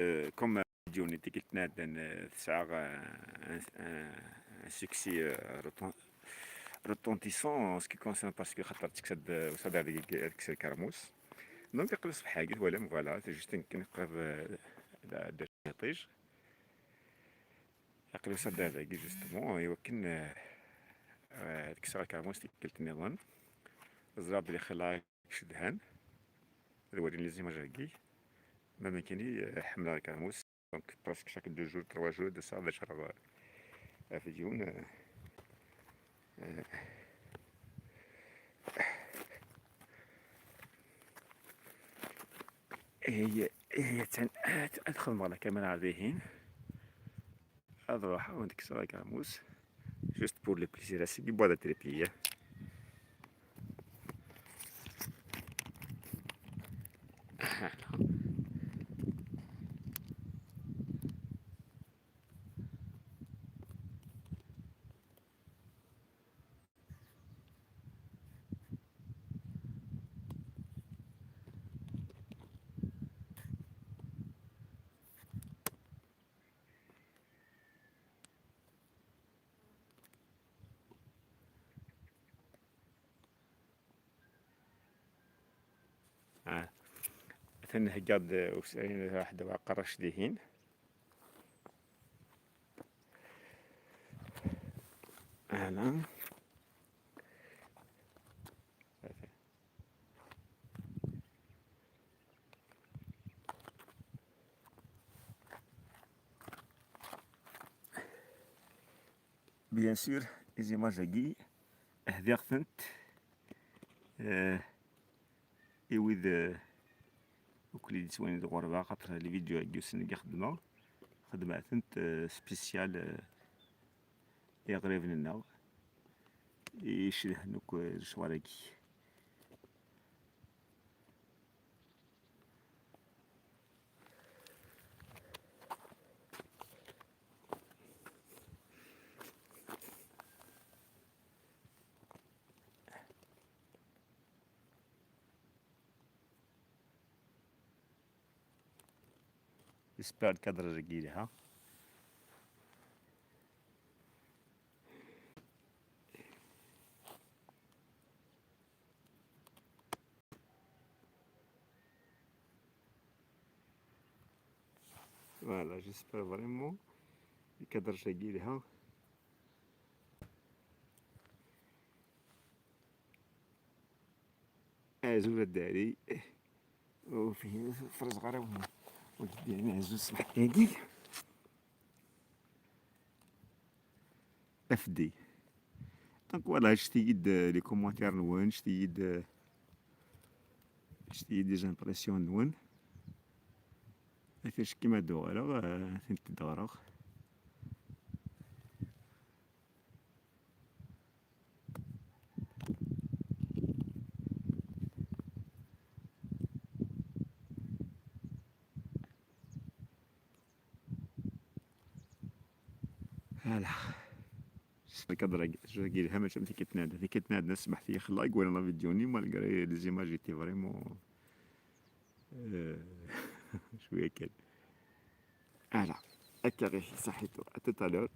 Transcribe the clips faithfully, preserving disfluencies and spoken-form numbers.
euh, comme vidéo n tikkelt n ɛeddan, euh, tesɛa, euh, un, un, un succès, euh, reton-, retentissant en ce qui concerne, parce que xaṭer teksa-d, euh, usaḍar deg, deg Serkarmus. Donc, aql-i ṣṣbeḥ-agi, twalam, voilà, c'est juste une, une preuve, euh, de, de, de, aql-i usaḍar dagi, justement, i wakken, euh, euh, ad kkseɣ akermus tikkelt nniḍen. Ẓriɣ belli xilla cedhan ad walin les images-agi. Ma nekkini, euh, ḥemmleɣ akermus. Donc, presque chaque deux jours, trois jours, d asaɣ d acerɣ, euh, ɣef yiwen, euh, euh, ihi, ihi, atan, ad, ad xedmeɣ la caméra dihin. Ad ruḥeɣ ad kkseɣ akermus. Juste pour le plaisir, c'est du bois de trépied. Ah. Atan heggaɣ-d, uh, usarin, waḥed aqerrac dihin. Ala. Bien sûr, les images-agi, hdiɣ-tent, euh, i wid, euh, akk i d-yettwalin di ɣurba, xaṭer les vidéos-agi ussan-agi xedmeɣ, xedmeɣ-tent, euh, spécial, euh, i iɣriben-nneɣ i icedhen akk, euh, lecɣal-agi. J'espère le cadrage-agi yelha. Voilà, j'espère vraiment le cadrage-agi yelha. Azul a Ddari. Ur fi-, ur friẓeɣ ara wen-, ur d-, azul ṣṣbeḥ-agi. F D. Donc voilà, ǧǧet-iyi-d, euh, les commentaires-nwen, ǧǧet-iyi-d, euh, ǧǧet-iyi-d les impressions-nwen. Ad ticki ma d-uɣaleɣ, euh, ad tent-id-ɣreɣ. Voilà. Ṣṣeḥ lkadraj-agi yelha, mačči am tikkelt n ɛedda. Tikkelt n ɛedda, smaḥet-iyi, xelleɣ i wala la vidéo-nni, malgré les images étaient vraiment, euh, cwiya kan. Voilà. Akka ɣif saḥit. À tout à l'heure.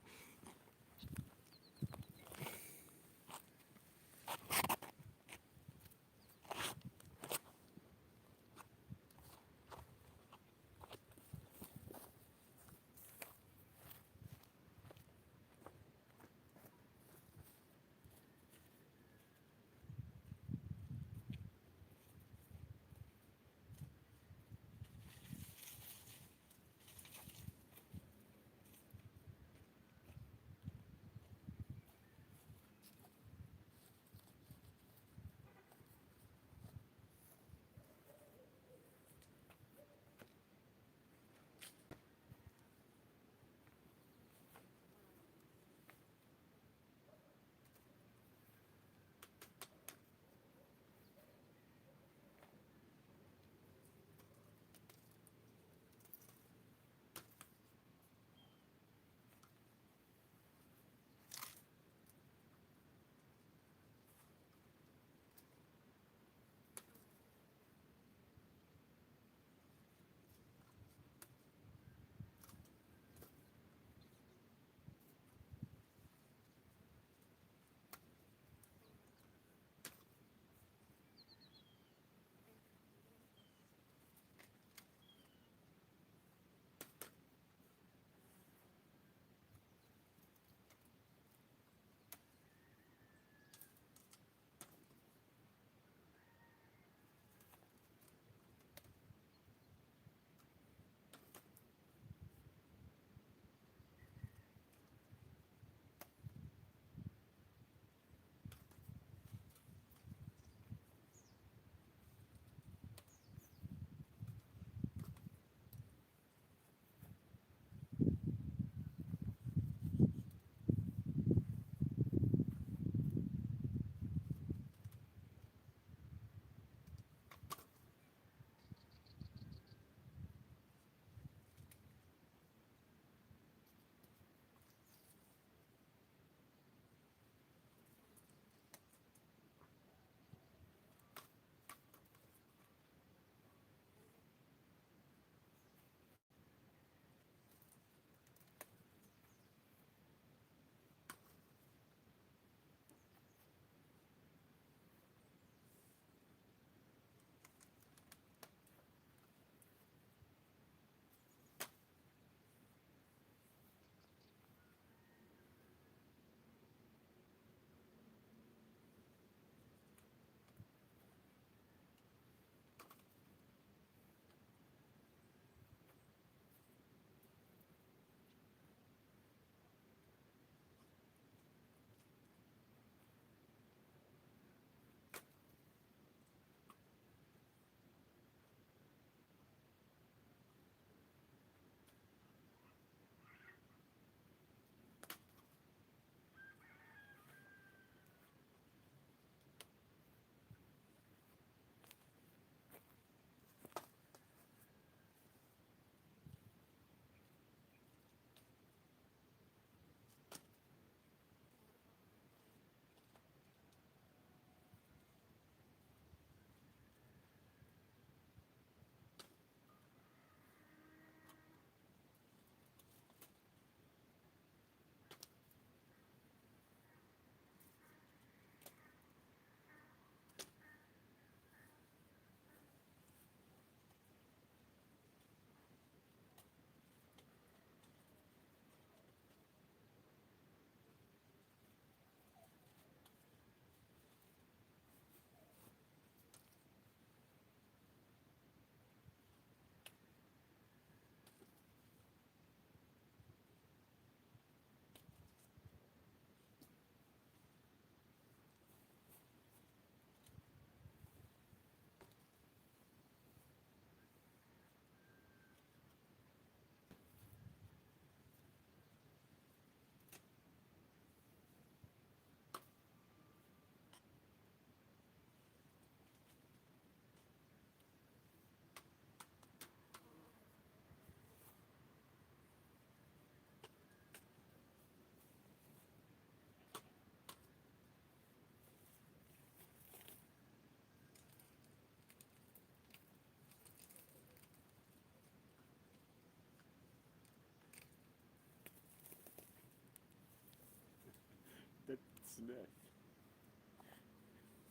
Snat.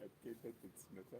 Akka i d-tesmata.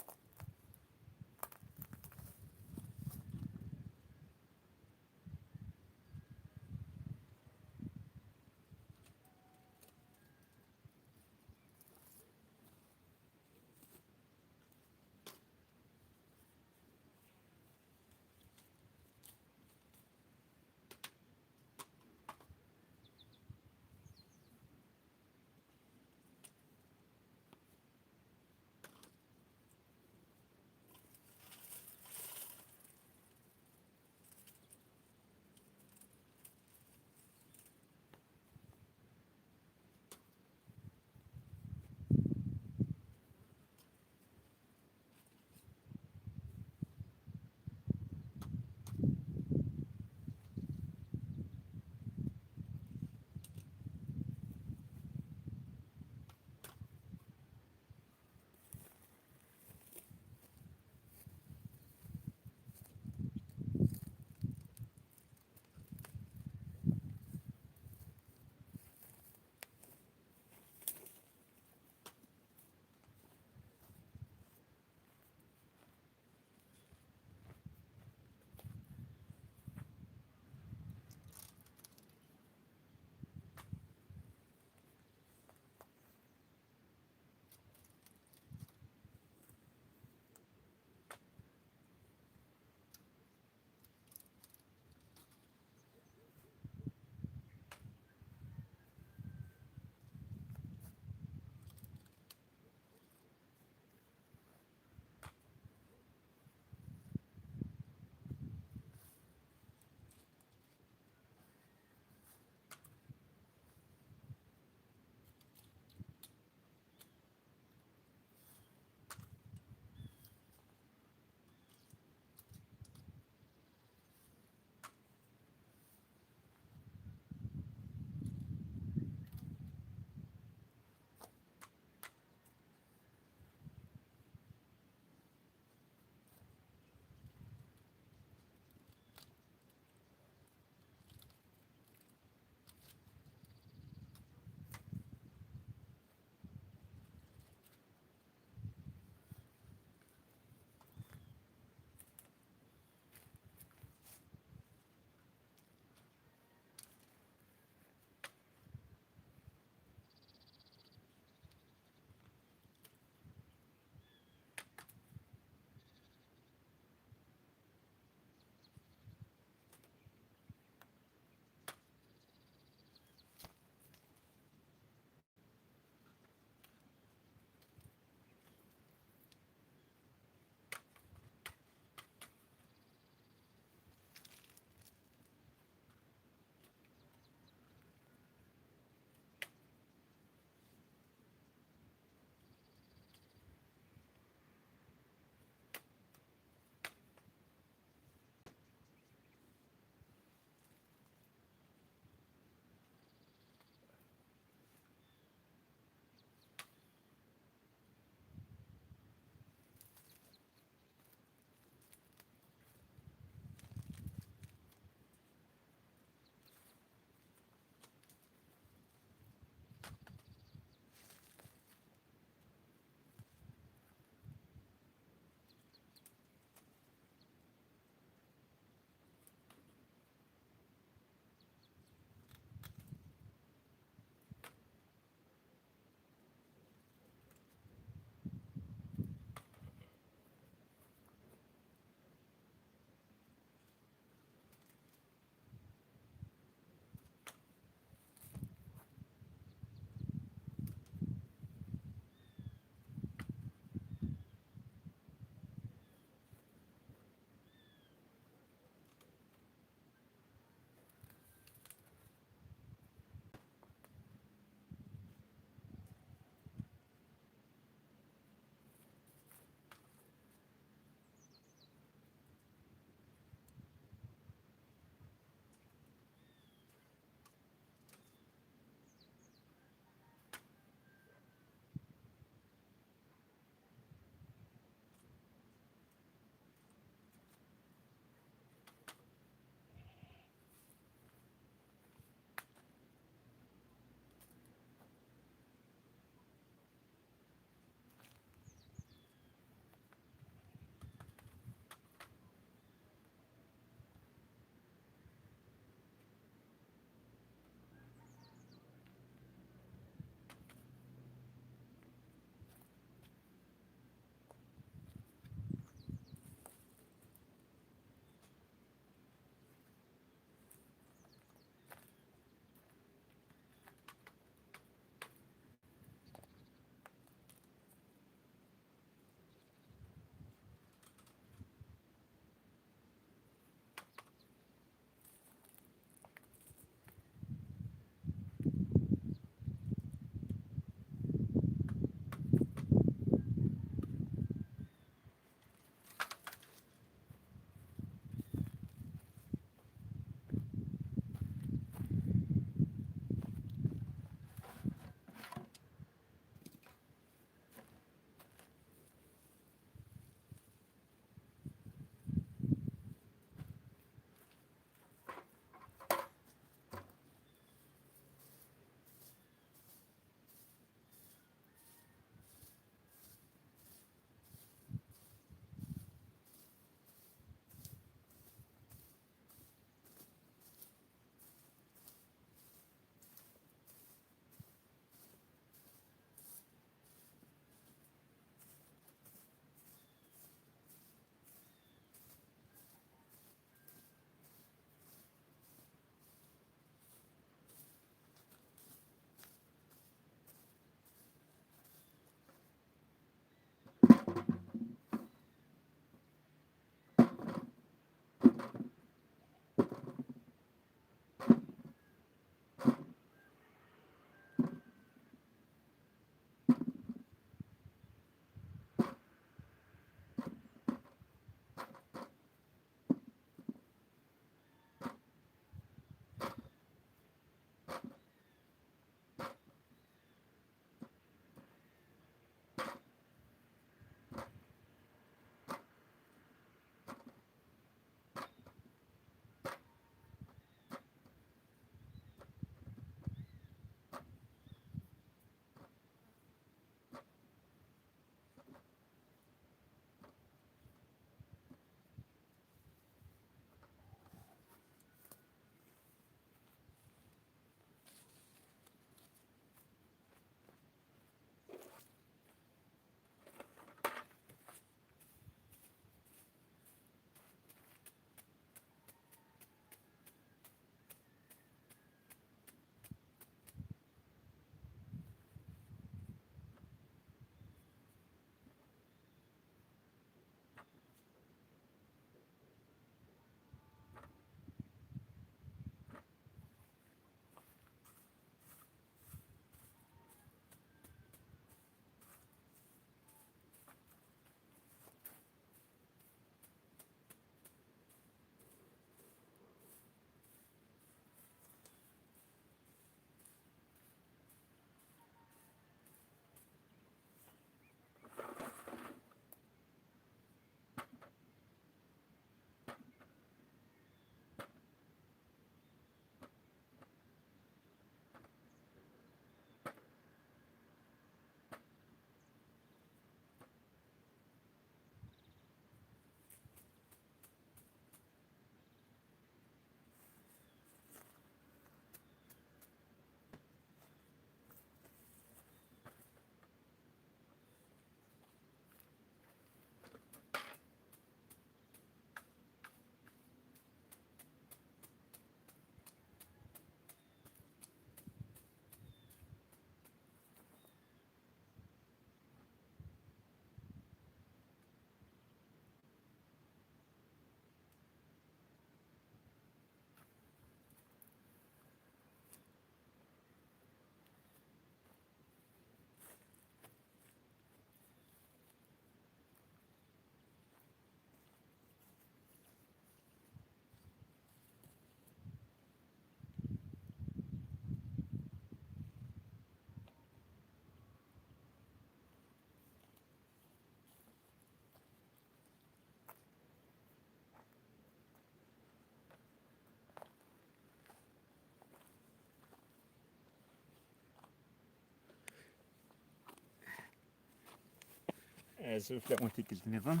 Azul fell-awen tikkelt nniḍen.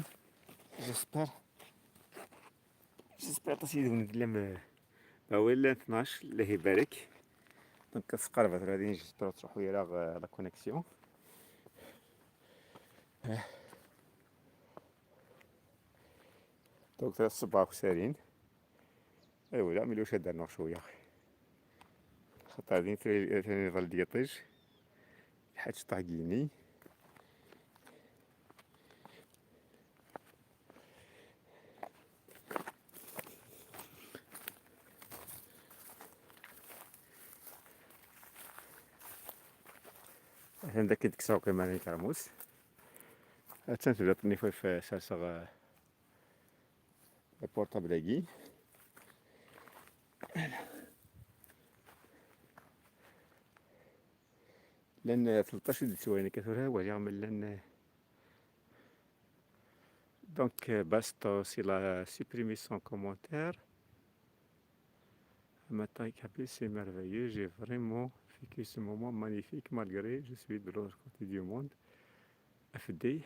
J'espère. J'espère aṭas yid-wen tellam, euh, awal tnac, Allah ibarek. Donc, tqerreb tura din, j'espère ur tettruḥu ara, euh, la connexion. Donc, tura ṣṣbeɣ akk sarin. Ay wala, mi ulac ad rnuɣ cwiya. Xaṭer din tili, tili iḍal-d yiṭij. Lḥaǧ ṭaḥ gini. Atan d akken kkseɣ akk iman n kermus. Attan tebda ṭnif, serseɣ, eh, le portable-agi. Llan, eh, tleṭṭac i d-yettwayen akka tura, waliɣ ma llan, eh, donc, eh, Bastos, il a supprimé son commentaire. Matin Kabyle, c'est merveilleux. J'ai vraiment vécu ce moment magnifique malgré je suis de l'autre côté du monde. F D.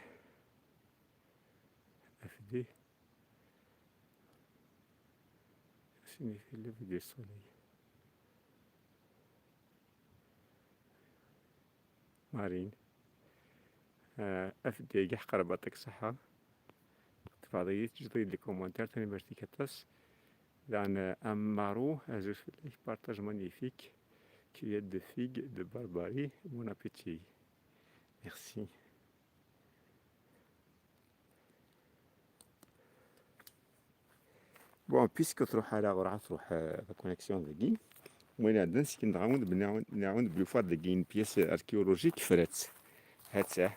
F D. Signifie lever du soleil. Marine. Ah, F D, yak ḥeqqa, Rebbi yeɛṭik ṣṣeḥḥa. Tebɛeḍ-iyi, teǧǧeḍ-iyi-d les commentaires, tanemmirt-ik aṭas. Dan, ah, Amaru, azul fell-ak, partage magnifique, cueillette de figues de Barbarie, bon appétit. Merci. Bon, puisque tṛuḥ ara, ur ɛad tṛuḥ, euh, la connexion dagi. Win iɛeddan skin dɣa, nɛawed, nɛawed belli ufiɣ-d dagi une pièce archéologique, frat. Hatta.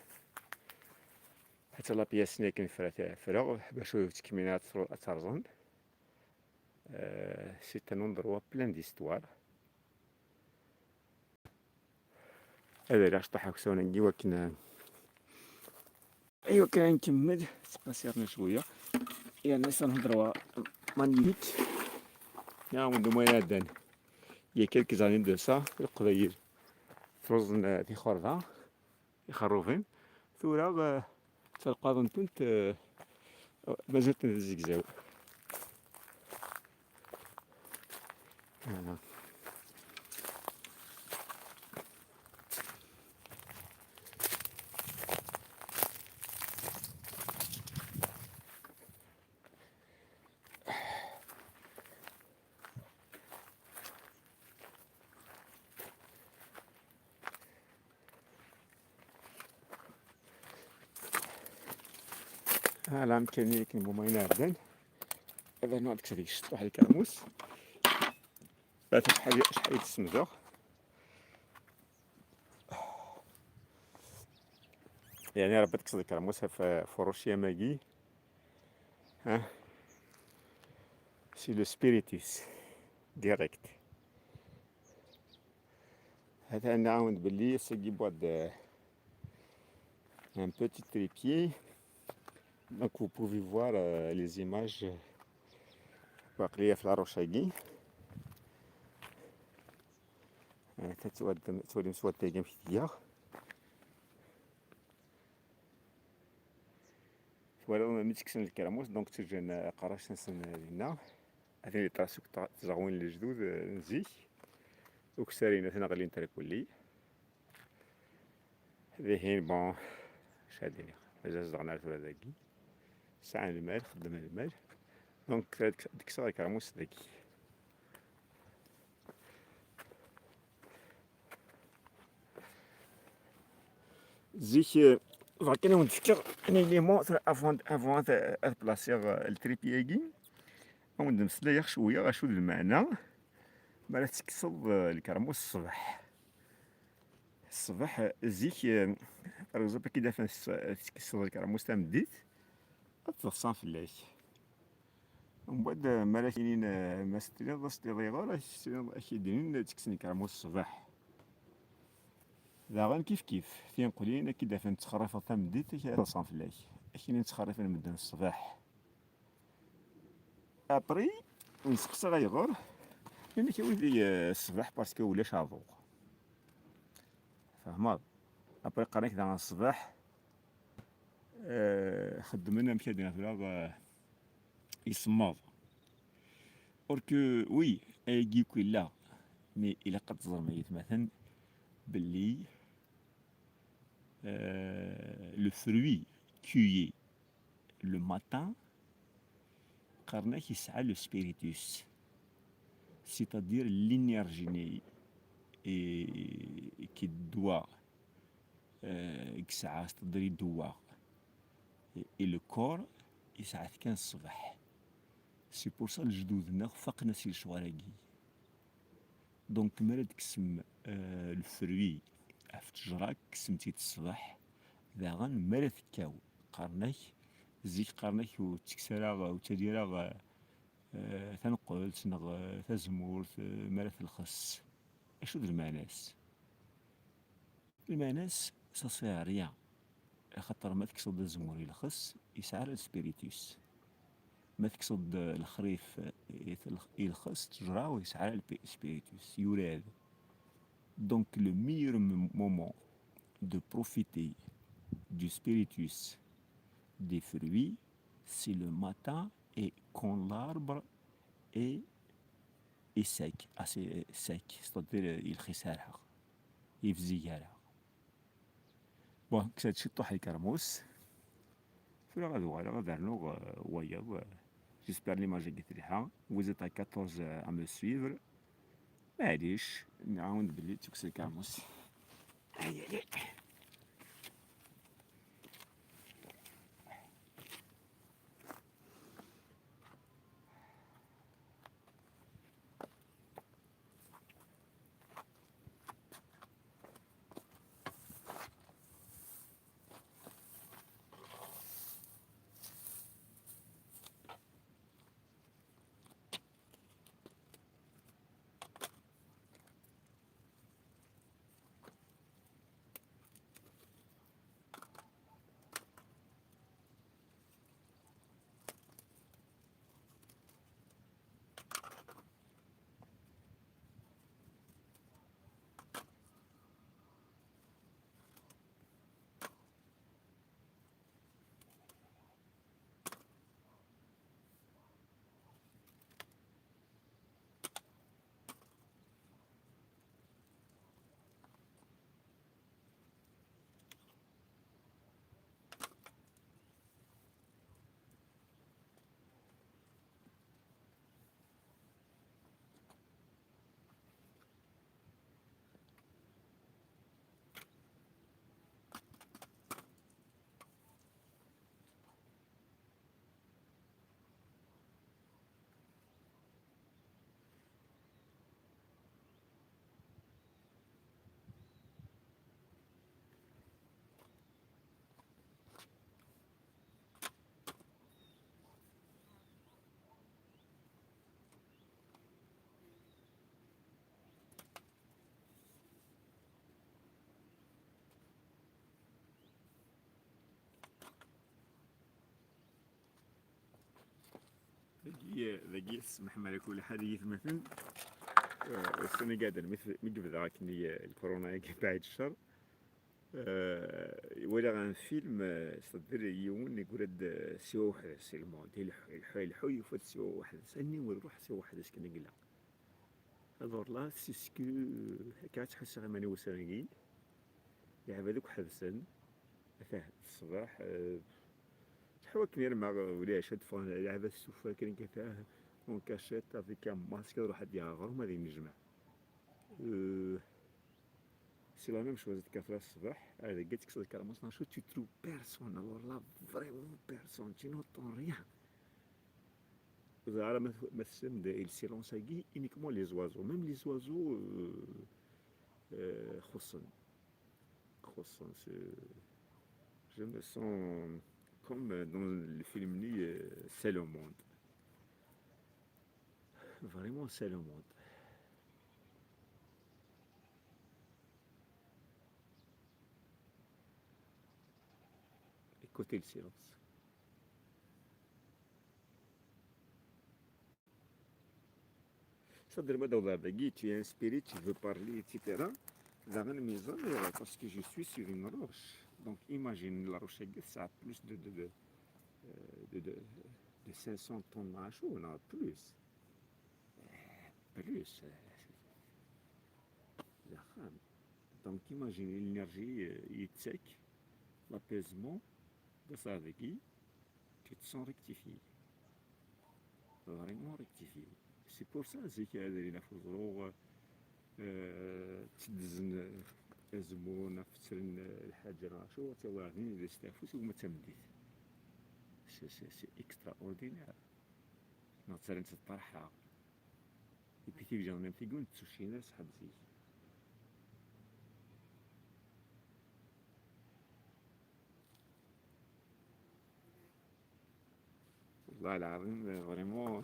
Hatta la pièce-nni akken frat, ffreɣ, bac ur tettkemmil ara ad terẓen. Euh, c'est un endroit plein d'histoire. Ad rreɣ cṭaḥ aksawen-agi wakken, eh, i wakken ad nkemmel ttqasiren cwiya. Yerna c'est un endroit magnifique. Nɛawed-d umayen iɛeddan. Il y a quelques années de ça, Leqbayel ttruẓen, eh, tixerba, ixerruben. Tura, eh, Talqaḍ-ntent, eh, mazal-ten di zegzaw. Voilà. Ala amkan-nni akken buma iɛeddan. Ad rnuɣ ad kkseɣ deg ccṭuḥ lkermus. Ata acḥal, acḥal i d-semdeɣ. Yeɛni Rebbi ad tekkseḍ lkermus ɣef, ɣef uruciyam-agi. Hein? C'est le spiritus direct. Atan nɛawen-d belli ass-agi wwiɣ-d, euh, un petit trépied. Donc vous pouvez voir, euh, les images, euh, waqila ɣef la roche-agi. Euh, tettwalim, tettwalim s wadda-agi amek tga. Twalaḍ mi ttekksen lkermus, donc ttaǧǧan aqerrac-nsen dinna. Atan les traces akk tzeɣwin n lejdud, eh, n zik. Uksarin atan ɣlin trakuli. Dihin, bon, acu ad iniɣ, mazal zedɣen ar tura dagi. Sɛan lmal, xeddmen lmal. Donc, ad kkseɣ lkermus dagi. Zik, eh, bɣiɣ kan ad wen-d-fkeɣ un élément avant, avant ad, ad placiɣ, eh, le trépied-agi. Ad wen-d-mmeslayeɣ cwiya acu d lmeɛna mi ara tekkseḍ, eh, lkermus ṣṣbeḥ. Ṣṣbeḥ, eh, zik, eh, par exemple, akken d-afan s-, tekkseḍ lkermus tameddit, ad ḍsan fell-ak. Mbeɛd, mi ara k-inin, eh, ma s-tiliḍ, ma s-tiliḍ ayɣer, ad k-inin ad tekksen lkermus ṣṣbeḥ. Daɣen kif kif, tineqlin ad k-id-afent ttxerrifeḍ tameddit, ad ḍsan fell-ak. Ad k-inin ttxerrifen medden ṣṣbeḥ. Après, nesteqsa ayɣer, nnan-ak awid, eh, ṣṣbeḥ parce que ulac aḍu. Tfehmeḍ? Après qqaren-ak daɣen ṣṣbeḥ, euh, xeddmen amek ad d-nafreɣ, euh, isemmaḍ. Or que, oui, ayagi akk yella, mais ilaq ad teẓrem ay atmaten belli, euh, le fruit cueilli le matin, qqaren-ak yesɛa le spiritus, c'est-à-dire l'énergie-nni i, qui doit, euh, i yesɛa, c'est-à-dire i d-wwa. Et, et le corps, yesɛa-t kan ṣṣbeḥ. C'est pour ça lejdud-nneɣ faqen-as i lecɣal-agi. Donc, mi ara d-tekksem, euh, le fruit ɣef ttejra, kksem-tt-id ṣṣbeḥ, daɣen mi ara tekkaw, qqaren-ak, zik qqaren-ak ur ttekkes ara, ur ttali ara, euh, taneqqelt neɣ, euh, tazemmurt, euh, mi ara telxes. Acu d lmeɛna-s? Lmeɛna-s, ça sert à rien. Axaṭer ma tekkseḍ azemmur ilxes, yesɛa ara le spiritus. Ma tekkseḍ lexrif, eh, ilxes, ttejra, yesɛa ara le pi-, spiritus. Yurad. Donc, le meilleur m-, moment de profiter du spiritus des fruits, c'est le matin et quand l'arbre est, est sec, assez sec, c'est-à-dire, eh, ilxis ara, yebzig ara. Bon, kkes-d ciṭuḥ lkermus. Tura ad uɣaleɣ ad rnuɣ, euh, wayeḍ. J'espère l'image-agi telha. Vous êtes à quatorze à me suivre. Maɛlic, nɛawen belli tekkes lkermus. Ay, ay, ay. Dagi, dagi, smeḥ-m ala kul ḥal, yitmaten. Eh, ussan-agi iɛeddan, mi t-, mi yebda akken i, eh, lkuruna-agi, baɛid ccer, eh, walaɣ un film, eh, c'est-à-dire yiwen yeggra-d, eh, siwa weḥd-s, si le monde, ileḥḥu, ileḥḥu, ileḥḥu, yufa-d siwa weḥd-s. Aniwer iruḥ siwa weḥd-s kan i yella. Alors là, c'est ce que, euh, akka ad ttḥussuɣ iman-iw ussan-agi. Leɛbad akk ḥebsen. Atah, ṣṣbeḥ, euh, teḥwa akken irma, euh, ulac, ad ffɣen leɛbad s tuffra kan, atah, en cachette, avec un masque, ad ruḥ ad yaɣ aɣrum, ad yennejmaɛ. Euh, c'est la même chose, ad tkafra ṣṣbeḥ, ad tekkseḍ lkermus, neɣ acu, tu trouves personne. Alors là, vraiment personne, tu n'entends rien. Ẓer ara ma, ma tessnem-d le silence-agi, uniquement les oiseaux. Même les oiseaux, euh, euh, xuṣṣen. Xuṣṣen, c'est, je me sens comme dans le film-nni, euh, Seul au monde. Vraiment Seul au monde. Écoutez le silence. C'est-à-dire, ma d-awḍeɣ dagi, tu es inspiré, tu veux parler, et cetera. Daɣen, mais, euh, parce que je suis sur une roche. Donc, imagine, la roche-agi tesɛa plus de, de, de, euh, de, de, de cinq cents tonnes, machin, ou non, plus. Euh, plus, euh, d axxam. Donc, imagine l'énergie, euh, yettak, l'apaisement de ça, tu te sens rectifié. Vraiment rectifié. C'est pour ça, zik ad ilin ɣef uẓru, euh, tteddzen, euh, azemmur, neɣ fettren, euh, lḥaǧa, neɣ acu, ad tawi din d asteɛfu, s uma d tameddit. C'est, c'est, c'est extraordinaire. Neɣ ttarran-tt d ṭṭerḥa. Et puis, tibjant même tigun, ttucin ass ḥed zik. Wallah العظيم, vraiment.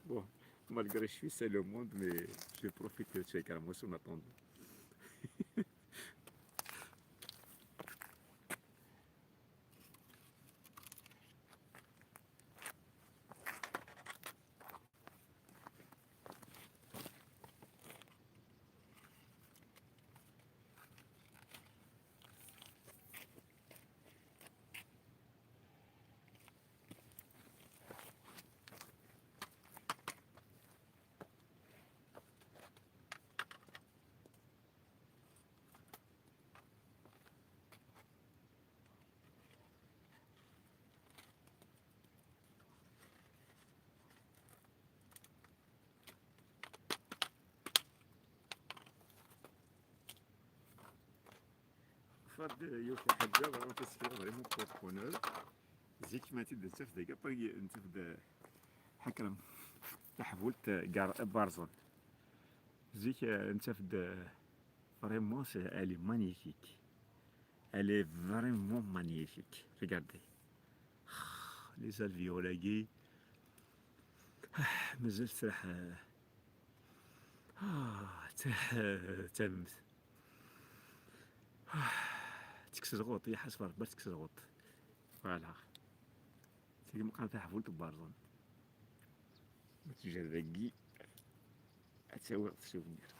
Bon, malgré je suis seul au monde, mais je profite de ce carmousse en attendant. Fad yiwet n lḥaǧa, vraiment, c'est vraiment pour honneur. Zik ma t-id-nettaf deg après, nettaf-d ḥakram taḥbult gar Barzun. Zik, euh, nettaf-d, euh, vraiment, c'est, elle est magnifique. Elle est vraiment magnifique. Regardez. Les alvéoles-agi. Ah, mazal tettraḥ, euh, ah, tettraḥ, euh, tamemt. Ah, tekkes lɣuṭ, ya ḥaseb Rebbi, tekkes lɣuṭ. Voilà. Tagi meqqar taḥbult n Barzun. Ma teǧǧa dagi, ad tawiɣ souvenir.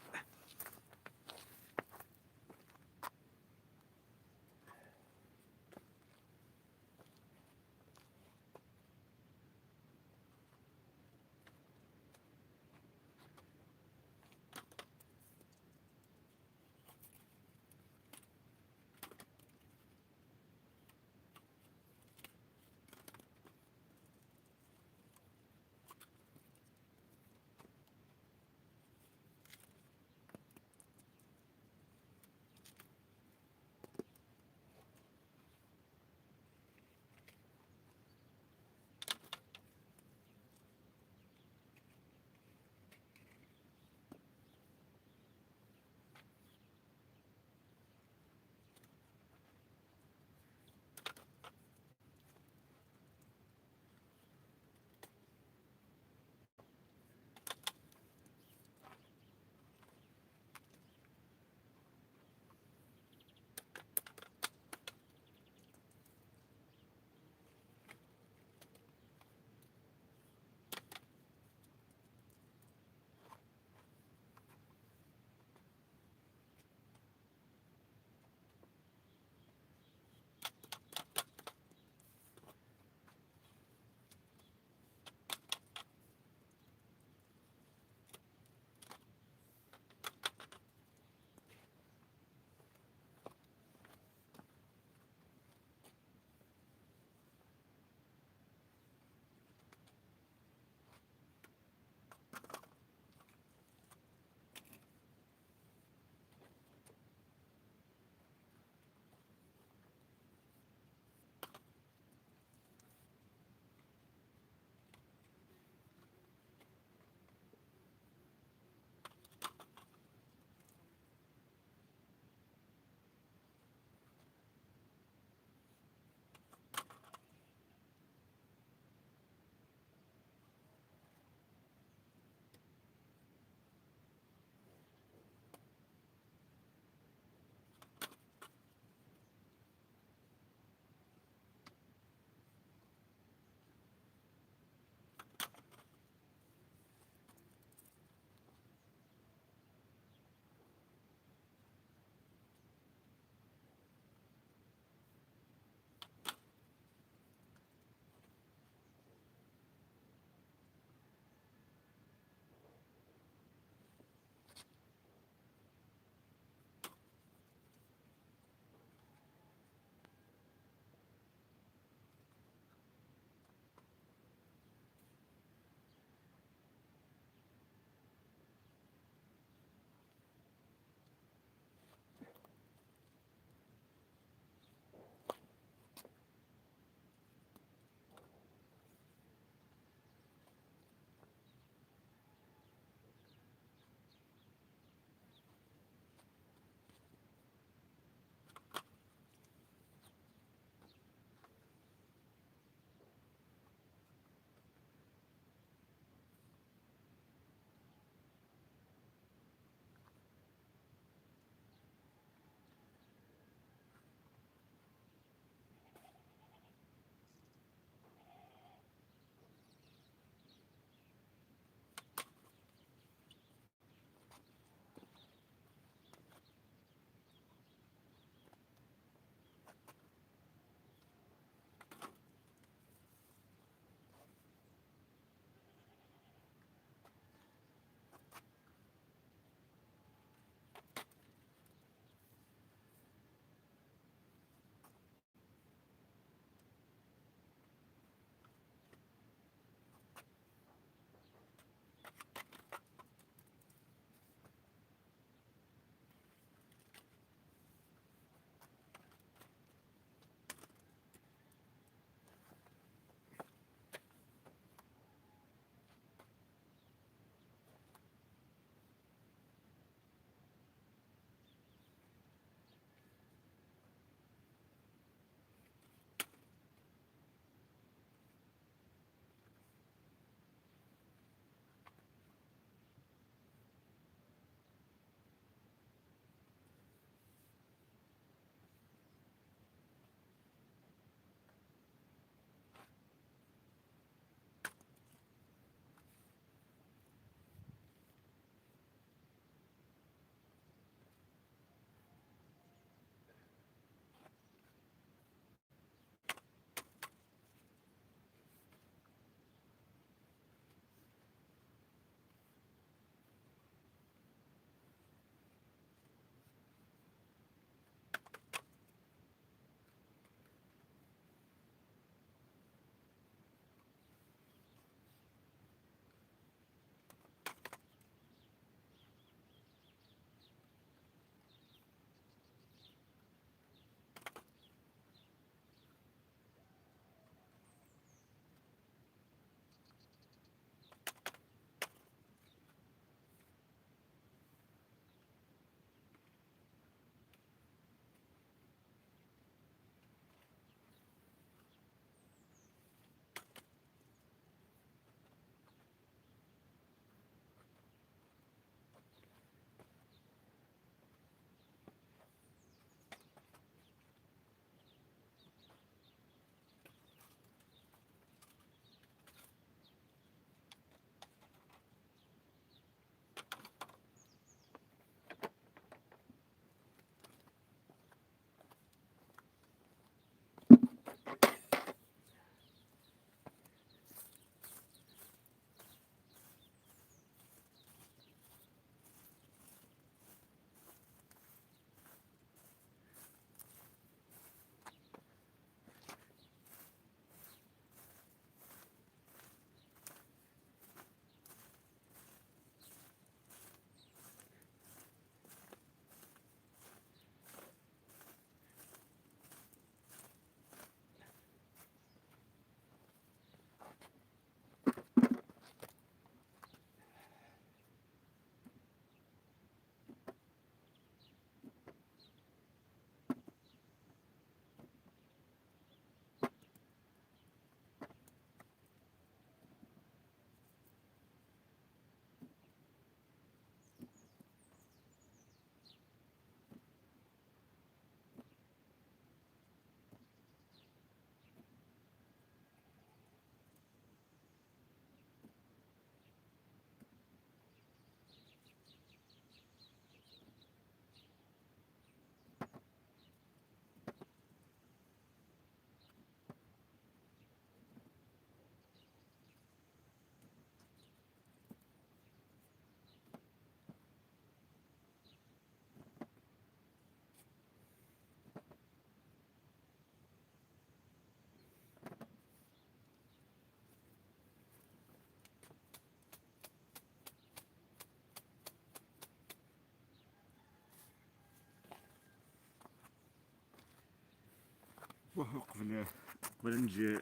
Uqbel, uqbel ad nǧ-,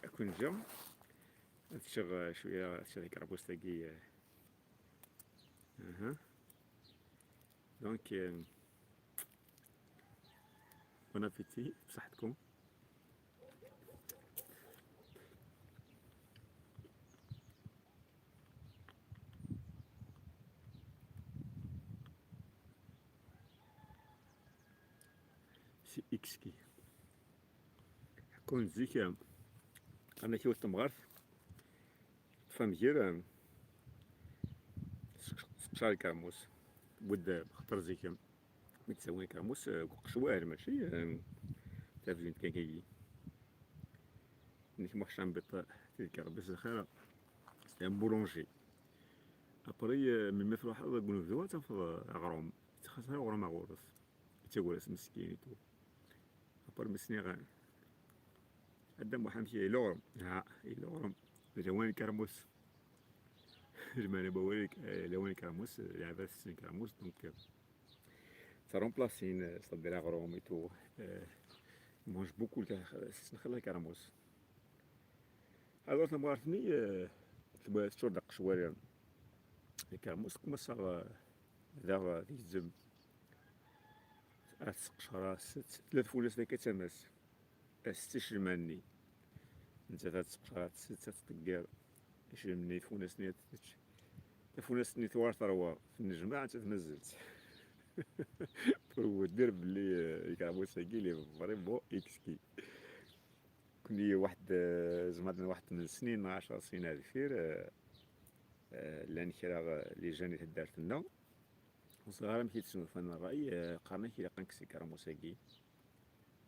ad ken-ǧǧeɣ, ad ččeɣ, eh, cwiya, ad ččeɣ takerbust-agi, eh. Aha. Donc, euh, bon appétit, بصحتكم. C'est exquis. Ḥekkun zik, eh, qqaren-ak yiwet temɣart teṭṭef amgir, eh, s-, seqcer ikermus. Wid, eh, xaṭer zik, eh, mi d-ttawin ikermus, eh, deg uqecwal, mačči, eh, tavlint kan kagi. Nekk ma kcambiṭ, eh, tikermus lxir, c'est un boulanger. Après, eh, melmi truḥeḍ deg unebdu, ad tafeḍ, eh, aɣrum. Yettxaṣṣa aɣrum ɣur-s. Yettagad-as meskin et tout. Après mi s-nniɣ, eh, a Dda Muḥ, amek yella uɣrum? Ha, yella uɣrum. D lawan n kermus. Lmeɛna n wawal, eh, lawan n kermus, eh, lɛebad tessen kermus, donc, eh, ttṛemplasin, eh, c'est-à-dire aɣrum et tout. Eh, ils mangent beaucoup le ker-, ssnen xir lkermus. Alors tamɣart-nni, eh, tebda teččur d aqecwal lkermus, tkumaṣa, eh, daɣ, eh, tgezzem. Ad tseqcer, ad tsett, tella tfunast akka d tama-s. Ad tsett icelman-nni. Nettat ad tseqcer, ad tsett, ad tṭegger icelman-nni, tfunast-nni ad tečč. Tafunast-nni tuɣal terwa, tennejmaɛ, nettat mazal. Pour vous dire belli, eh, ikermus-agi, il est vraiment exquis. Kuni waḥed, eh, zemren waḥed n snin, ɛecṛ snin ar deffir, eh, eh, llan kra, eh, les jeunes di taddart-nneɣ. Ur ẓriɣ ara amek i d-snulfan ṛṛay, eh, qqaren-ak ilaq ad nekkes ikermus-agi.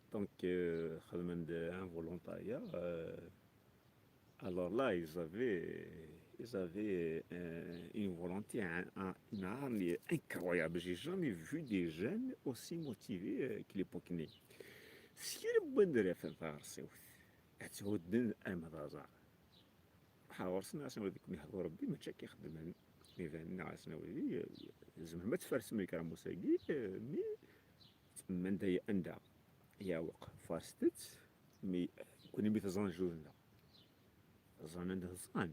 Donc, eh, xedmen-d un volontariat, eh, alors là, ils avaient, ils avaient, euh, une volonté, un, un, une hargne incroyable. J'ai jamais vu des jeunes aussi motivés, euh, que l'époque-nni. S kra n wanda ara rfen taɣersiwt, ad tt-hudden arma d aẓar. Ruḥeɣ ɣur-sen, ɣas newwid-iken ihḍu Rebbi, mačči akka i xeddmen. Iban-nneɣ, ɣas newwid, eh, tzemrem ad tfarsem lkermus-agi, eh, mi anda, anda yeɛweq, farset-t, mi, kunwi mi teẓẓan jjud-nneɣ. Ẓran anda teẓẓan.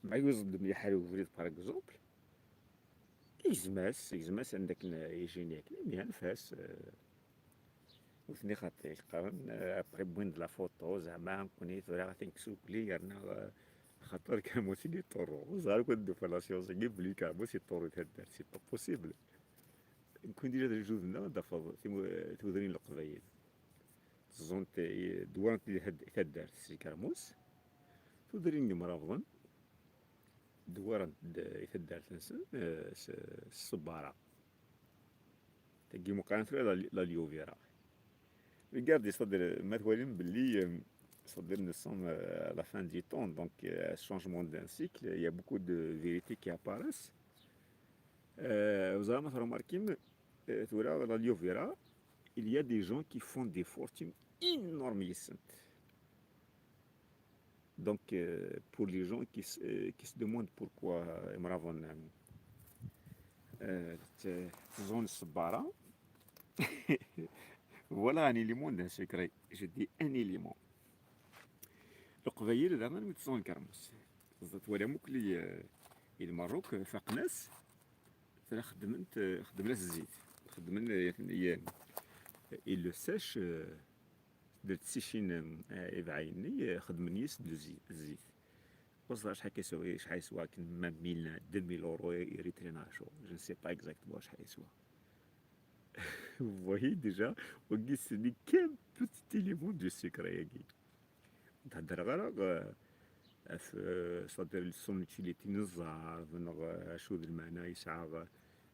Ma yuẓ-d mliḥ ar ubrid, par exemple, igzem-as, igzem-as anda akken ijin yakan, imi anef-as, eh, nutni xaṭi, qqaren, eh, après wwin-d la photo, zeɛma nekkni tura ad t-nekkes ukli, yerna, eh, xaṭer kermus-agi yeṭṭurru. Ur ẓriɣ ara akk ad d-tufa la science-agi belli kermus yeṭṭurru di taddart, c'est pas possible. Nekkni déjà d lǧud-nneɣ ad d-tafeḍ timu-, tudrin n Leqbayel. Tẓunt, eh, dwarent di had-, taddart s lkermus. Tudrin n yimrabḍen dwarent-d i taddart-nsen, eh, s, s ṣṣebbara. Tagi meqqaren tura la, la Liovera. Regardez, c'est-à-dire, ma twalim belli, eh, c'est-à-dire, nous sommes, euh, à la fin du temps, donc, euh, changement d'un cycle, il y a beaucoup de vérités qui apparaissent. Euh, vous avez remarqué, euh, tura, la Liovera, il y a des gens qui font des fortunes énormes. Donc, euh, pour les gens qui se, euh, qui se demandent pourquoi, euh, imrabḍen, euh, euh, ẓẓun ṣṣebbara, voilà un élément d'un secret. Je dis un élément. Leqbayel daɣen mi ẓẓun lkermus. Twalam akk li, euh, i Lmerruk, euh, faqen-as, tura xeddmen-t, euh, xeddmen-as zzit. Xeddmen, euh, ils le sèchent, euh, Dret ticin, eh, ibeɛɛi-nni, eh, xedmen yis-s d zi-, zzit. Ur ẓriɣ acḥal yeswa, acḥal yeswa akken, ma mille, deux mille euros érythréens, acu. Je ne sais pas exactement acḥal yeswa. Vous voyez déjà, wagi, ce n'est qu'un petit élément du secret-agi. Ur d-heddreɣ ara, eh, ɣef, eh, c'est-à-dire son utilité n ẓẓerb, neɣ, eh, acu d lmeɛna yesɛa, eh,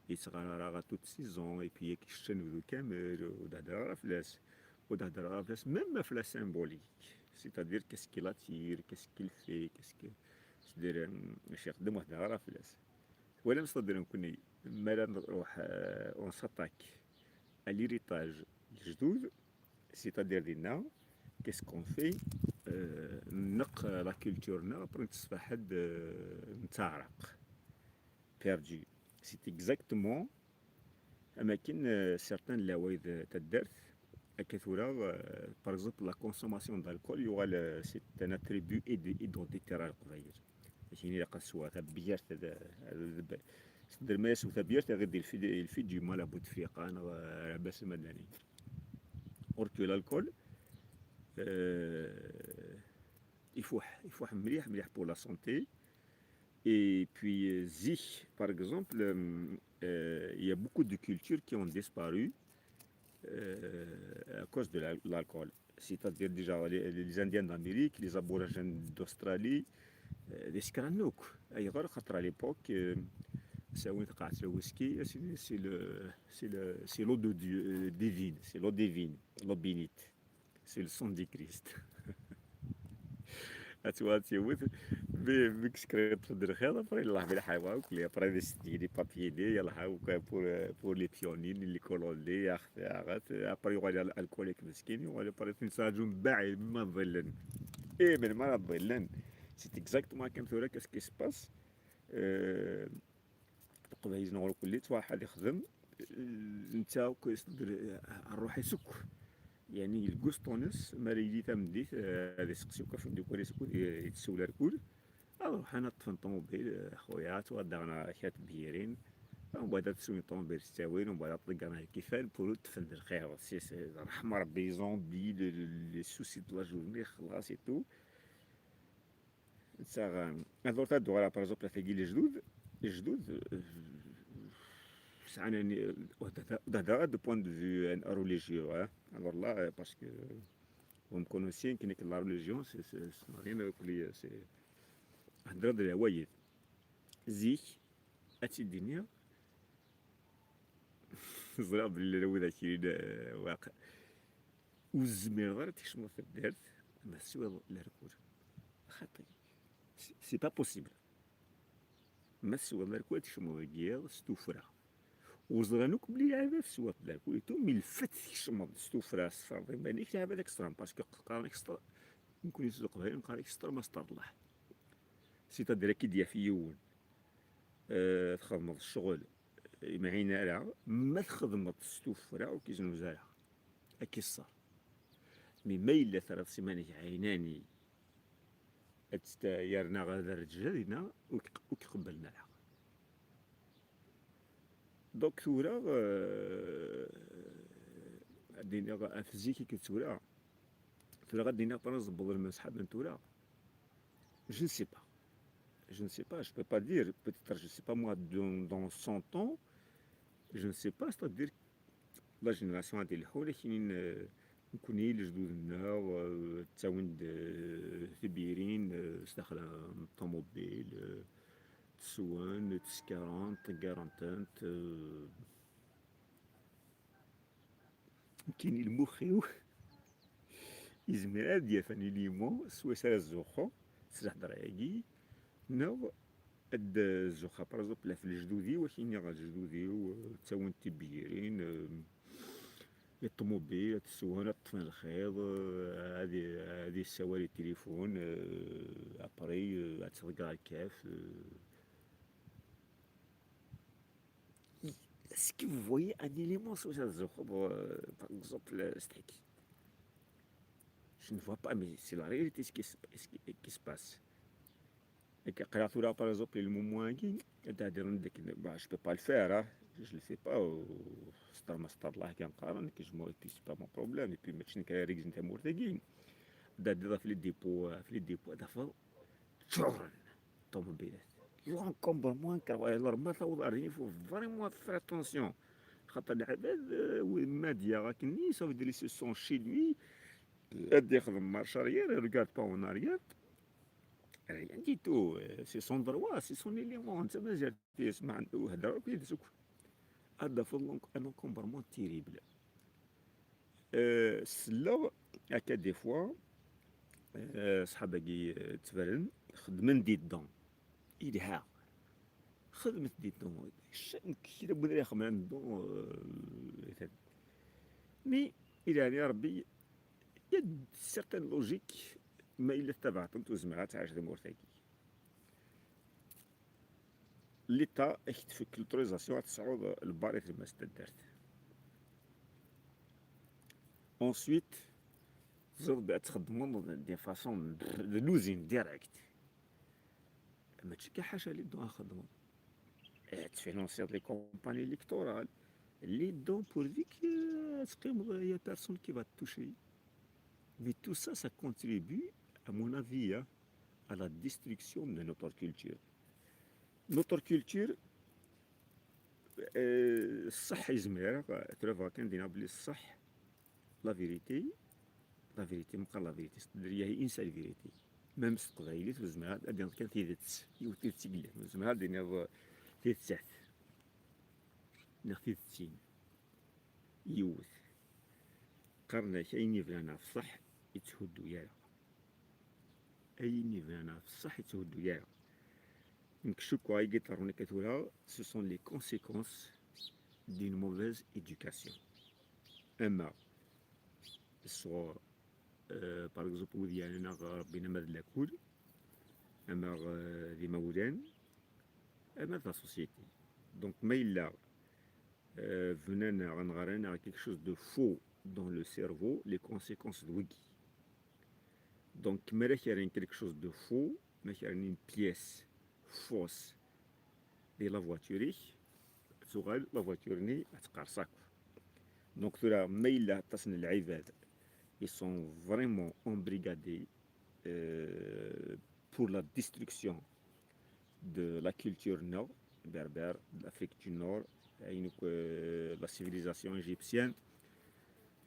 yettɣarar ɣer toute saison, et puis yak yečča anebdu kamel, ur d-heddreɣ ara fell-as. Ur d-heddreɣ ara fell-as, même ɣef la symbolique. C'est-à-dire, qu'est-ce qu'il attire, qu'est-ce qu'il fait, qu'est-ce que, c'est-à-dire, euh, mačči ixeddem ur d-heddreɣ ara fell-as. Twalam, c'est-à-dire, nekkni, mi ara nruḥ, euh, on s'attaque à l'héritage n lejdud, c'est-à-dire dinna, qu'est-ce qu'on fait, euh, nneq la culture-nneɣ, après nettesfaḥ-d, euh, netteɛraq. Perdu. C'est exactement am akken, euh, certains n leɛwayed n taddart, Akka tura, euh, par exemple, la consommation d'alcool, yuɣal, euh, c'est un attribut id-, identitaire à Leqbayel. Mačči ilaq ad sweɣ tabyirt, ad, ad, ad, s-, tedder ma yesweɣ tabyirt, ad d-ilfi, ilfi du mal à Bouteflika, neɣ, euh, Rabas Madani. Or que l'alcool, euh, ifuḥ, ifuḥ mliḥ, mliḥ pour la santé. Et puis, euh, zik, par exemple, euh, euh, il y a beaucoup de cultures qui ont disparu, euh, à cause de la-, l'alcool. C'est-à-dire déjà les, les Indiens d'Amérique, les Aborigènes d'Australie, euh, les Skranou. Ayɣer? Xaṭer à l'époque, euh, sawin taqaɛet le whisky, c'est, c'est le, c'est le, c'est l'eau de Dieu, euh, divine, c'est l'eau divine, l'eau bénite. C'est le sang du Christ. Ad twala tiwet, mais, mais que secret de lxir, après, Allah, mais la hawa, que les, après, les, les papiers, les, Allah, pour, pour les pionniers, les colons, les, après, il y a l'alcoolique, مسكين, il y a, après, une salle, une baie, ما ظلن. Et même ما ظلن. C'est exactement comme ça, qu'est-ce qui se passe? Euh, Leqbayel-nneɣ ur kulli, ttwaḥ ad ixdem, netta akk yesdegger ṛṛuḥ-is akk. Yani, lgusṭ-ines, mi ara yili tameddit, eh, ad iseqsi akk afendukan-is akk, eh, yettsawel arkud. Ad ruḥen ad ṭṭfen ṭumubil, eh, xuya, ttwaddaɣen kra tebyirin. Umbeɛd ad swen ṭumubil s ttawil, umbeɛd ad ṭeggren lkifan, pour ur ṭṭfen lxir. Si, si, ṛṛeḥma Ṛebbi, les zombies, le, le, les soucis de la journée, xlaṣ et tout. Netta, ad ur taddu ara, par exemple, tagi lejdud, lejdud, eh, sɛan, eh, d-, d-, d-, de point de vue, eh, religieux, hein. Alors là, eh, parce que vous me connaissez, que la religion, c'est, c'est, c'est rien que les, c'est un drap de la wayed. Zik, ad tt-id-iniɣ, ẓriɣ belli llan widak yellan, eh, waqil. Ur tezmireḍ ara ad tkecmeḍ taddart ma teswiḍ larkul. Xaṭi. C'est, c'est pas possible. Ma teswiḍ larkul, ad tkecmeḍ deg yiḍ s tuffra. Ur ẓran akk belli lɛibad teswiḍ larkul et tout, mais le fait tkecmeḍ s tuffra, tesfeḍ iman-ik, lɛibad ad k-ṣṣren, parce que qqaren extra, nekkni s Leqbayel neqqar extra ma s terlaḥ. C'est-à-dire, ad k-id-yaf yiwen, eh, txedmeḍ ccɣel, imɛin ara, ma txedmeḍ s tuffra, ur k-iznuz ara, ad k-iṣṣer. Mi ma yella terriḍ s iman-ik ɛinani, ad tt-, yerna ad rǧeɣ dinna, ur k-, ur k-qebblen ara. Donc tura, eh, ad d-iniɣ ɣef zik akked tura. Tura ad d-iniɣ tura ẓebbeḍ lmesḥab n tura. Je ne sais pas. Je ne sais pas, je peux pas dire. Peut-être, je sais pas moi, dans, dans cent ans, je ne sais pas, c'est-à-dire la génération ad d-ilḥun, ad k-inin, eh, nekkni, lejdud-nneɣ, eh, ttawin-d, eh, tibyirin, eh, s daxel n ṭumubil, eh, tteswen, tteskaṛen, ṭeggarent-tent, eh, nekkini lmux-iw izmer ad d-yaf un élément swayes ara zuxxeɣ s lhedra-agi, neɣ ad zuxxeɣ, par exemple, ɣef lejdud-iw, ad k-iniɣ lejdud-iw, eh, ttawin-d tibyirin, eh, i ṭumubil, ad tteswen, ad ṭṭfen lxiḍ, eh, ad i-, ad yessawal i tilifun, eh, après, eh, ad tḍegger lkaf, eh, Est-ce que vous voyez un élément sur cette zone, euh, par exemple, euh, steak? Je ne vois pas, mais c'est la réalité ce qui se, ce qui, qui se passe. Et que quand tu, par exemple, le moment qui, bah, je peux pas le faire, hein. Je le fais pas, euh, c'est pas mon problème. Et puis, c'est pas mon problème. Et puis, maintenant, quand il y a des gens qui sont morts, il y a des dépôts, euh, des dépôts, des fois, ttcuren ṭṭumubilat. L'encombrement incroyable. Alors, ma tawḍeḍ ar din, il faut vraiment faire attention. Xaṭer lɛibad, euh, wi ma d-yaɣ akkenni, ça veut dire, ils se sont chez lui, ad d-ixdem marche arrière, il regarde pas en arrière. Rien du tout. Euh, c'est son droit, c'est son élément. Netta mazal yesma, ur hedder akk yid-s akk. Ad d-tafeḍ l'enc-, un encombrement terrible. Euh, selleɣ akka des fois, euh, ṣṣḥab-agi, euh, ttberren, xedmen des dons. Yelha. Xedmet des dons. Kra n win ara ixedmen un don, euh, mais, yeɛni Rebbi, il y a une certaine logique, ma yella tettabaɛeḍ-tent, ur tezmireḍ ad tɛiceḍ tamurt-agi. L'État ad k-tefk l'autorisation ad tesɛuḍ lbar i tlemmast n taddart. Ensuite, teẓriḍ ad txeddmeḍ d'une façon de l'usine direct. Mačči kan ḥaca les dons ad xeddmeḍ. Eh, tfinansiḍ les campagnes électorales. Les dons, pourvu que, euh, teqqimeḍ, il y a personne qui va te toucher. Mais tout ça, ça contribue, à mon avis, hein, à la destruction de notre culture. Notre culture, euh, ṣṣeḥ izmer, tura bɣiɣ kan d-iniɣ belli ṣṣeḥ, la vérité, la vérité, meqqar la vérité, c'est-à-dire, il y a une seule vérité. Même s teqbaylit, ur tezmireḍ ad d-tiniḍ kan tidet, yiwet tidet i yellan, ur tezmireḍ ad d-tiniḍ tidet ahat, neɣ tidet-in, yiwet. Qqaren-ak ayen yebnan ɣef ṣṣeḥ, yetthuddu ara. Ayen yebnan ɣef ṣṣeḥ, yetthuddu ara. Nekk cukkeɣ i yeṭṭerrun akka tura, ce sont les conséquences d'une mauvaise éducation. Ama sɣur, euh, par exemple, wid yernan aɣ Rebbi, ama d lakul, ama, euh, d imawlan, ama d la société. Donc, ma yella, euh, bnan-aɣ, neɣ rran-aɣ quelque chose de faux dans le cerveau, les conséquences d wigi. Donc, mi ara k-rren quelque chose de faux, ma k-rren une pièce fausse di la voiture-ik, tuɣal la voiture-nni ad teqqerṣ akk. Donc, tura, ma yella aṭas n lɛibad, ils sont vraiment embrigadés, euh, pour la destruction de la culture nord, berbère, de l'Afrique du Nord, ayen akk, euh, la civilisation égyptienne,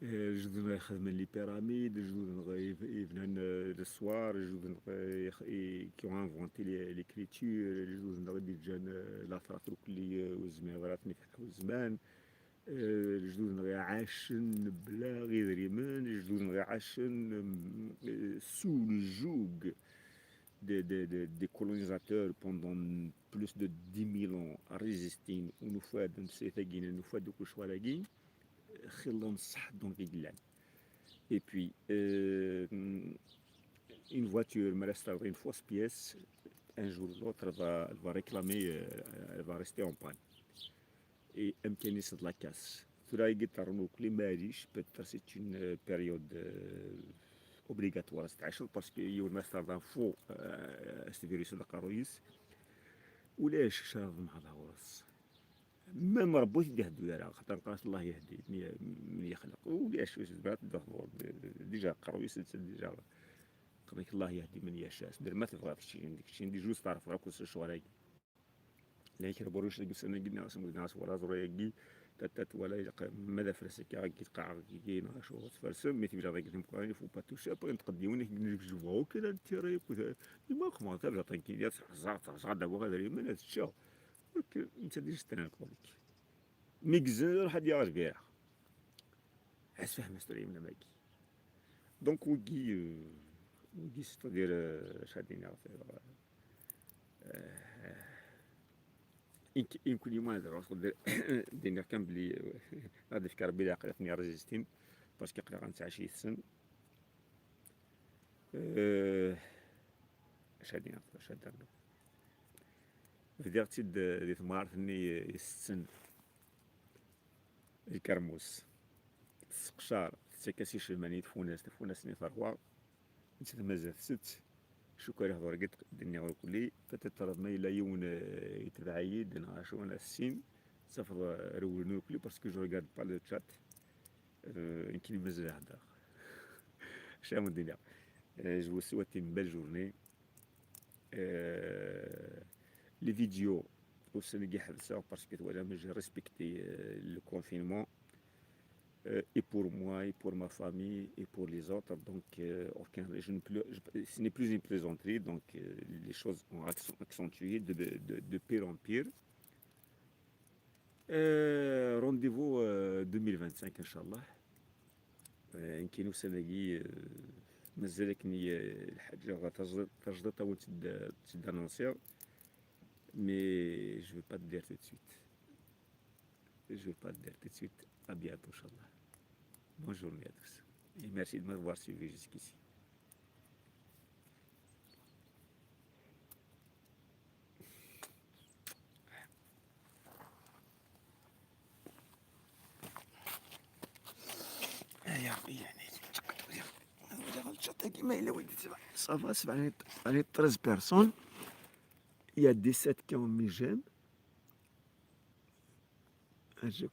euh, lejdud-nneɣ ixedmen les pyramides, lejdud-nneɣ i-, ibnan, euh, leṣwar, lejdud-nneɣ, euh, ix-, i-, qui ont inventé les, l'écriture, lejdud-nneɣ i d-yeǧǧan, euh, later akk-nni, euh, ur zmireɣ ara ad ten-ifeḥ zzman, euh, lejdud-nneɣ iɛacen mebla idrimen, lejdud-nneɣ iɛacen, euh, sous le joug des, des, des, des colonisateurs pendant plus de dix mille ans, résistin, u nufa-d, netta tagina, nufa-d akk lecɣal-agi, xilla n ṣṣeḥ donc i yellan. Et puis, euh, une voiture, ma la une fausse pièce, un jour ou l'autre, elle va, elle va réclamer, euh, elle va rester en panne. Et amkan-is d la casse. Tura i yeṭṭerrun ukli, maɛlic, peut-être c'est une, euh, période, euh, obligatoire ad tɛiceḍ, parce que yiwen ma s-terḍa faux, euh, s virus d aqerruy-is, ulac kra ḍemɛeḍ ɣur-s. Même Rebbi ur t-id-iheddu ara, xaṭer qqaren-as Allah yehdi men, men yexleq. Ulac, ur tezmir ad tedduḍ ɣur-, déjà aqerruy-is, déjà qqaren-ak Allah yehdi men yasha. Sder ma tebɣiḍ keččini, keččini, déjà ur steɛṛfeɣ akk s lecɣal-agi. Llan kra n warrac deg ussan-agi, nniɣ-asen, nniɣ-as, wala aẓru-agi, tatat, wala ilaq ma d afras akka, agi tqaɛeɣ, agi, neɣ acu, ad tfarsem, mi tebda dagi timeqqranin, il faut pas toucher, après, ntqeddiwen, nekk, nekk, je vois aucun intérêt, écoute, euh, il m'a commencé à dire, tranquille, ad ḥerzeɣ, ḥerzeɣ, ad awiɣ idrimen, ad ččeɣ. Donc, euh, netta d juste un alcoolique. Mi yezzin, iruḥ ad yaɣ lbiraḥ. Ad tfehmem s tedrimen am wagi. Donc, wigi, euh, wigi, c'est-à-dire, euh, acu ad d-iniɣ, euh, euh, ink-, inkun yuma ad ruḥeɣ d-, d-iniɣ kan belli, euh, ad ifk Rebbi leɛqel ad ten-irrezistin, parce que aql-aɣ nettɛici yid-sen. Euh, acu ad d-iniɣ, acu ad d-iniɣ. Bdiɣ-tt-id, euh, di temɣart-nni, euh, isetten. Lkermus. Tesseqcar, tettak-as icelman i tfunast, tafunast-nni terwa, nettat mazal tsett. Cukkeɣ ad ruḥeɣ deg d-nniɣ irkelli, peut-être ma yella yiwen, euh, yetbeɛ-iyi-d neɣ acu, ad nessin, tafeḍ, euh, rewlen irkelli, parce que je regarde pas le chat. Euh, nekkini mazal heddreɣ. Acu ara wen-d-iniɣ. Euh, je vous souhaite une belle journée. Euh, les vidéos, ussan-agi ḥebseɣ parce que twalam, j'ai respecté, euh, le confinement, euh, et pour moi, et pour ma famille, et pour les autres. Donc, euh, aucun, je ne plus, je, ce n'est plus une plaisanterie, donc, euh, les choses ont accent-, accentué de, de, de pire en pire. Euh, rendez-vous, euh, deux mille vingt-cinq, Inch'Allah. Euh, nekkini ussan-agi, euh, mazal akken, euh, lḥaǧa tajdiṭ, tajdiṭ ad wen-tt-id-, tt-id-annonciɣ, mais je vais pas te dire tout de suite. Je vais pas te dire tout de suite. À bientôt, Inch'Allah. Bonne journée à tous. Et merci de m'avoir suivi jusqu'ici. Ay, Ṛebbi. ما إلا ولدي سبع، ça va, سبع، يعني treize personnes. Il y a dix-sept qui ont mis j'aime. أجل.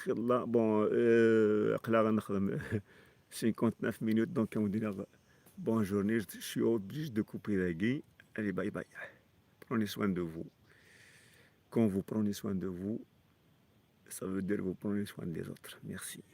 خير الله. Bon, euh, aql-aɣ ad nexdem cinquante-neuf minutes, donc on dirait bonne journée, je suis obligé de couper dagi. Allez, bye bye. Prenez soin de vous. Quand vous prenez soin de vous, ça veut dire vous prenez soin des autres. Merci.